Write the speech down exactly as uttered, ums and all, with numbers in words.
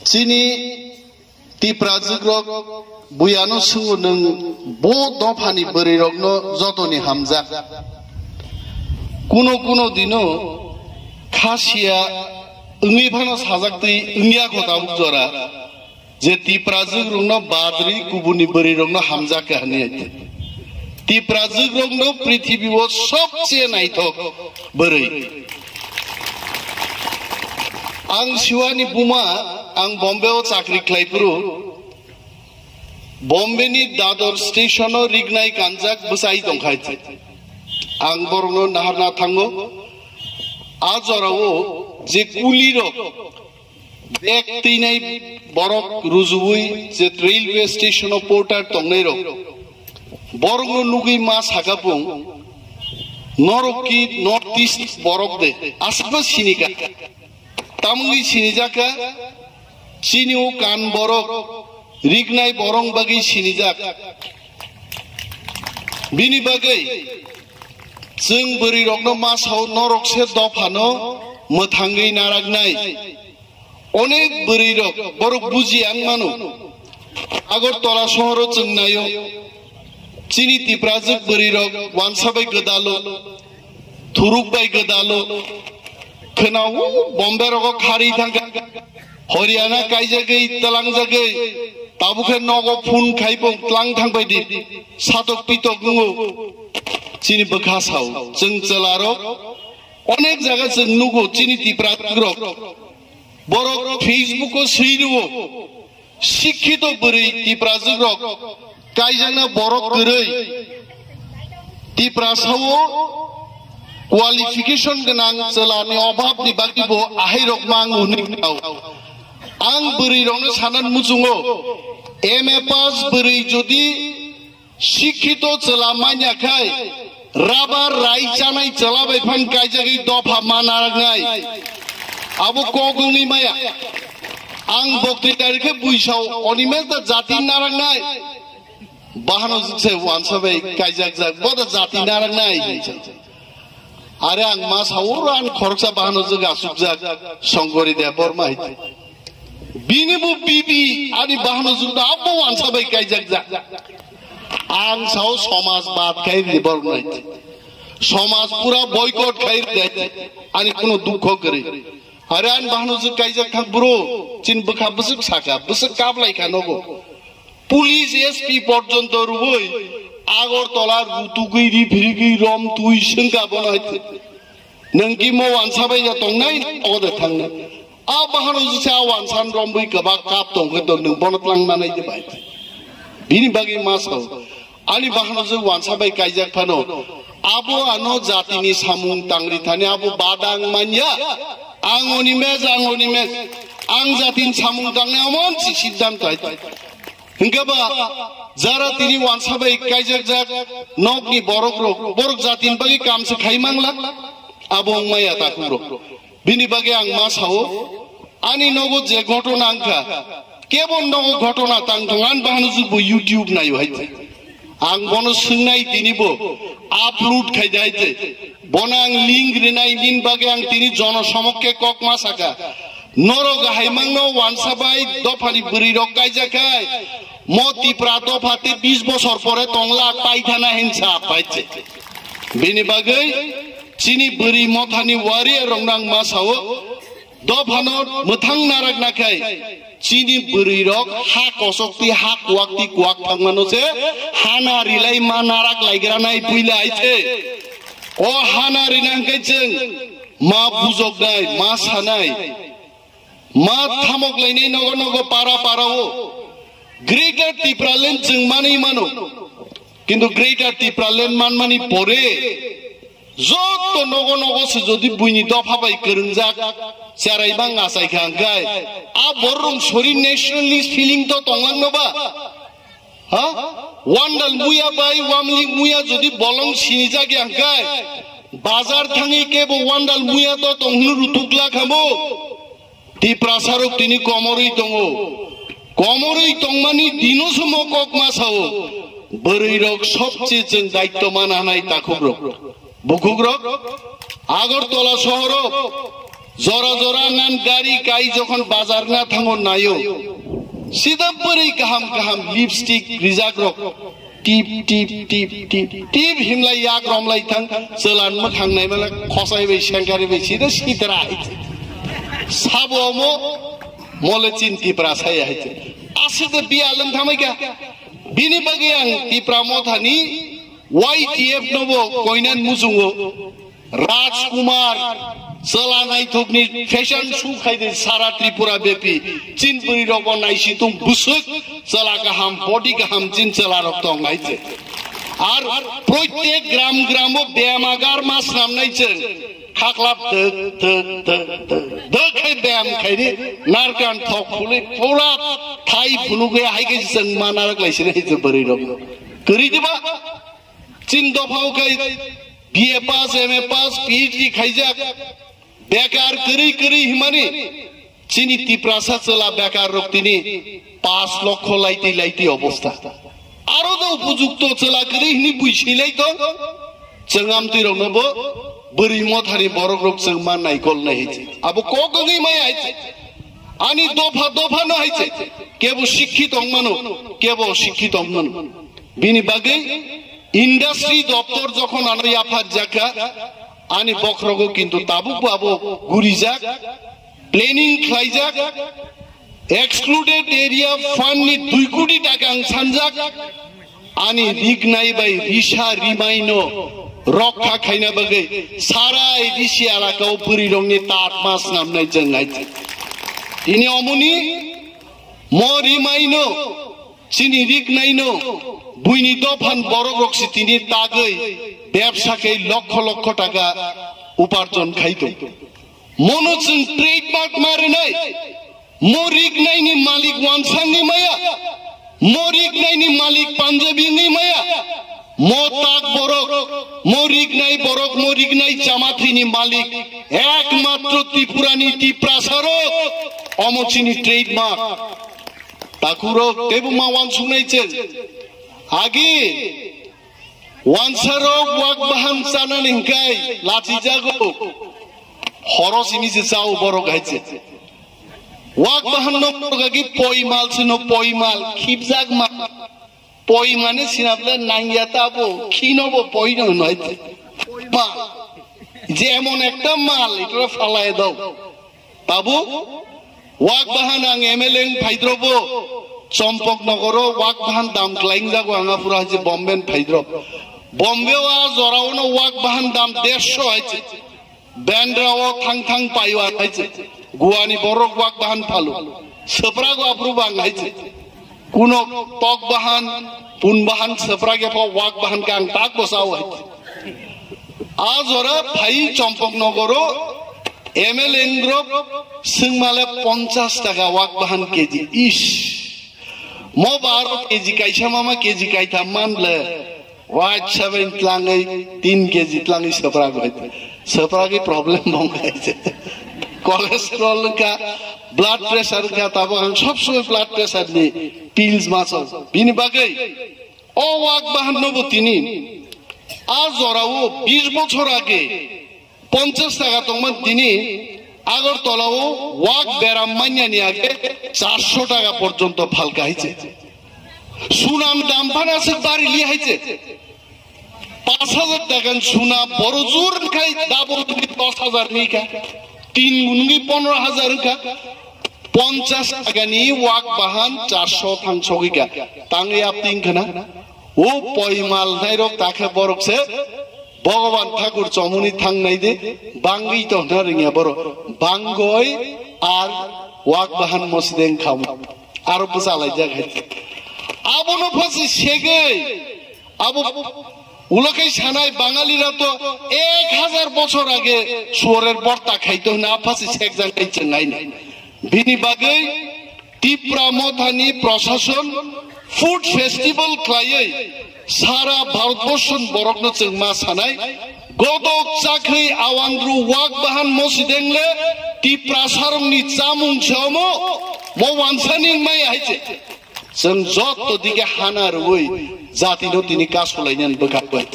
Chini Tiprajwk rok buyano swngo nwng bo dophani bwrwi rokno jotoni hamjak. Kuno kuno dino khasiya wngwi phano sajak twi wngya kho tabuk jora je Tiprajwk rokno badri kubuni bwrwi rokno hamjak kha hwnwi. Tiprajwk rokno prithibi o sobse naithok bwrwi. Ang siwani buma, ang Bombay o chakri khlai phuru, Bombay ni Dadar station o rignai kanjak bwsai tongkhai. Ang borokno naharna thango. A jorao je kuli rok bag twinai borok rujuwi je railway station o porter tongnai rok, borokno nugwi ma sakha bung, norok ki North East borok de, aswkno sinika. Tamungwi sinijak kha, chini o kan borok, rignai borok bagwi sinijak. Bini bagwi chwng bwrwi rokno ma sao, norok se dophano mwthangwi naraknai. Onek bwrwi rok borok buji ang mano. Agartala sohoro chwng naio, chini Tiprajwk bwrwi rok wansa bai gwdalo, thuruk bai gwdalo, khwnao Bombay rogo khari thangkha, Haryana kaijagwi tlangjagwi, tabukhe nogo phone khai bo tlang thangbai di, satok pitok nungo. Chini bwkha sao, chwng chwlarok onek jaga chwng nugo, chini Tiprajwk rok borok Facebook o swi rwo. Sikhito bwrwi Tiprajwk rok kaijakna borok kwrwi. Tiprasa o qualification gwnang chwla ni obhab ni bagwi bo ahai rok mang hwnwi khao. Ang bwrwi rokno sanan muchungo, M A pass bwrwi jodi Sikhito chwla manya khai, rabar rai chanai chwla bai phan kaijagwi dopha ma naraknai. Abo kok wngwi maya. Ang boktwi dari khe buisao, Animesh da jati naraknai. Bahano jwk se wansa bai kaijakjak, bo da jati naraknai. Are ang ma sao, oro ang khoroksa bahano jwk asukjak, Songkori Debbarma hai. Bini bo bibi ani bahano jwk da abo wansa bai kaijakjak. Ang sao somaj bad khai ri borok nai. Somaj pura boycott khai ri. Ani kuno dukho kwrwi. Are ani bahano jwk kaijak thang bro. Chin bwkha bwswk saka, bwswk kablai kha nogo. Police S P porjonto rwui Agartala rutugwi ri phirigwi rom twi swngkha bono hai. Nwng ki mo wansa bai ya tongnai, o de thangnai. A bahano jisa wansan rombwi kwbak kap tongkhe to nwng bono tlang manai de bai. Bini bagwi ma sao. Ani bahano je wansa bai kaijak phano. Abo ano jatini samung tangri thani abo badang manya. Ang Animesh, ang Animesh. Ang jatini samung tangnai amon si siddhanto hai. Hingke ba jara tini wansa bai kaijakjak nokni borok rok, borok jatin bagwi kamse khai mangla, abo wngmaya takhuk rok. Bini bagwi ang ma sao, ani nogo je ghotona wngkha, kebo nogo ghotona tang tong, ani bahano jwk bo YouTube naio hai. Ang bono swngnai tini bo upload khai dai te. Bono ang link rinai, bini bagwi ang tini jono somokke kok ma saka. Norok hai mangno wansa bai dophani bwrwi rok kaijak khai. Mo Tipra dopha te bis bosor pore tongla paithana hinsa paite. Bini bagwi chini bwrwi mothani warrior rok nang ma sao. Dophano mwthang narak nakhai, chini bwrwi rok ha kosok ti ha kuwak ti kuwak thangmano se hana rilai ma narak laigra nai puila aithe. O hana rina hwnkhe chwng ma bujoknai, ma sanai, ma thamok lainai nogo nogo para para o. Greater Tipraland chwng manwi mano. Kintu Greater Tipraland manmani pore joto nogo nogo se jodi buini dopha bai kwrwngjak cherai bang achai kha hwnkhe a borok sori nationalist feeling to tonglang no ba? Ha? Wandal muya bai Wamli muya jodi bolong sinijak ya hwnkhe bazar thangwi kebo Wandal muya to tong hwnwi rutuk la khamo. Tiprasarok tini komorwi tongo. Komorwi tongmani dino sumo kok ma sao. Bwrwirok sobche chwng daitto mana hanai takhukrok. Bukhukrok, Agartala sohoro Jora jora nan gari kai jokhon bazar na thango nayo. Sida bwrwi kaham kaham lipstick rijak rok. Tip, tip, tip, tip, tip himlai yak romlai thang. Chwlan mwkhang naimala khosai bai sengkari bai sida sitra hai. Sabo omo mole chin Tiprasa ya hai. Aswk de biya lwng thamai kha. Bini bagwi ang Tipra Mothani Y T F no bo koinan muchungo. Rajkumar, chwla naithokni fashion show khaidi sara Tripura bepi. Chin bwrwi rokbo naisitung bwswk, chwla kaham, body kaham, chin chwla rok tong hai se. Ar proitek gram gramo beyam agar ma snamnai chwng. Khaklap thwk, thwk, thwk, thwk, thwk khai beyam khaidi, narkan thok phulwi pura thai phunugwi hai khe chwng ma narak laisini hai se bwrwi rok. Kwrwi diba? Chin dophao khai B A pass, M A pass, P H D khaijak, bekar kwrwi kwrwi himani, chini Tiprasa chwla bekar rok tini paanch lokho laiti laiti obostha. Aro do upojukto chwla kwrwi hini bui silai tong, chwng amtwi rokno bo bwrwi mothani borok rok chwng ma naikol nai hai se. Abo kok wngwi maya hai se. Ani dopha dopha no hai se. Kebo sikkhi tong mano, kebo sikkhi tong mano. Bini bagwi industry doptor jokhon ano yapharjakha, ani bokhrogo kintu tabukbo abo gurijak, planning khlaijak, excluded area fund ni dui koti taka ang sanjak, ani rignai bai risa rimaino rokha khaina bagwi sara A D C elakao bwrwirokni tatma snamnai chwng hai. Tini omoni mo rimaino Chini riknaino buini dophan borok rok si tini tagwi bebsa khe lokho lokho taka uparjon khai tong. Mono chwng trademark ma rwnai. Mo riknaini malik wansangni maya. Mo riknaini malik Punjabi ni maya. Mo tak borok, mo riknai borok, mo riknai jamathini malik ekmatro Tripurani Tiprasa rok. Omo chini trademark. Takhurok teibo ma wansuknai chwng. Agi wansarok wak bahan chanani hwnkhe lachijago. Horo sini se chao borok hai se. Wak bahan no borok agi poimal sino poimal khibjak ma. Poi mane sinabla nangya tabo khino bo poi no noi. Ma jemon ekta mal itara falai daw. Tabu, wak bahan ang M L A wng phaidrobo, Chompok Nogoro wak bahan dam klaing jago ang aphuru hai se Bombay wng phaidrob. Bombay o a jora o no wak bahan dam dersho hai se. Bandra o thang thang paio ang hai se. Guani borok wak bahan phalu. Swprago aphuru bo ang hai se. Kuno tok bahan, pun bahan, swprak epho wak bahan khe ang tak bo sao hai. A jora phai Chompok Nogoro M L A wng rok swngmale ponchas taka wak bahan K G. Ish. Mo baro K G kaisa mama K G kaitham man le. White seven tlangwi tin K G tlangwi swprak bai. Swprak problem bong hai se. Cholesterol wngkha, blood pressure wngkha, tabuk ang sob somoi blood pressure ni pills maso. Bini bagwi o wak bahan no bo tini a jora o bis bochor age ponchas taka tongman tini Agartala o wak beram manya ni age charsho taka porjonto phalka hai se. Sunam dam phana se bari li hai se. Paanch hajar taka ni suna boro jur khai double ni dos hajar ni kha. Tin gun ni pondro hajar kha. Ponchas taka ni wak bahan charsho thang sogwi kha. Tangwi apting khana. O poimal nairok takhe borok se Bhogoban Thakur chomoni thangnai de bangwi to hwna rwngya borok. Bangoi ar wak bahan mosideng khamo. Aro bwchalaijak hai. Abono phachi segwi abo ulo khe sanai Bangalira to ek hajar bochor age suorer borta khaito hwna phachi sekjak hai chwng hai. Bini bagwi Tipra Mothani Prashason food festival khlaiwi sara Bharatborsho ni borokno chwng ma sanai, godok chakhwi awandru wak bahan mosideng le Tiprasarokni chamung se omo, mo wansani wngmaya hai se. Chwng jotto dige hana rwui jatino tini kasulainani bwkha bai.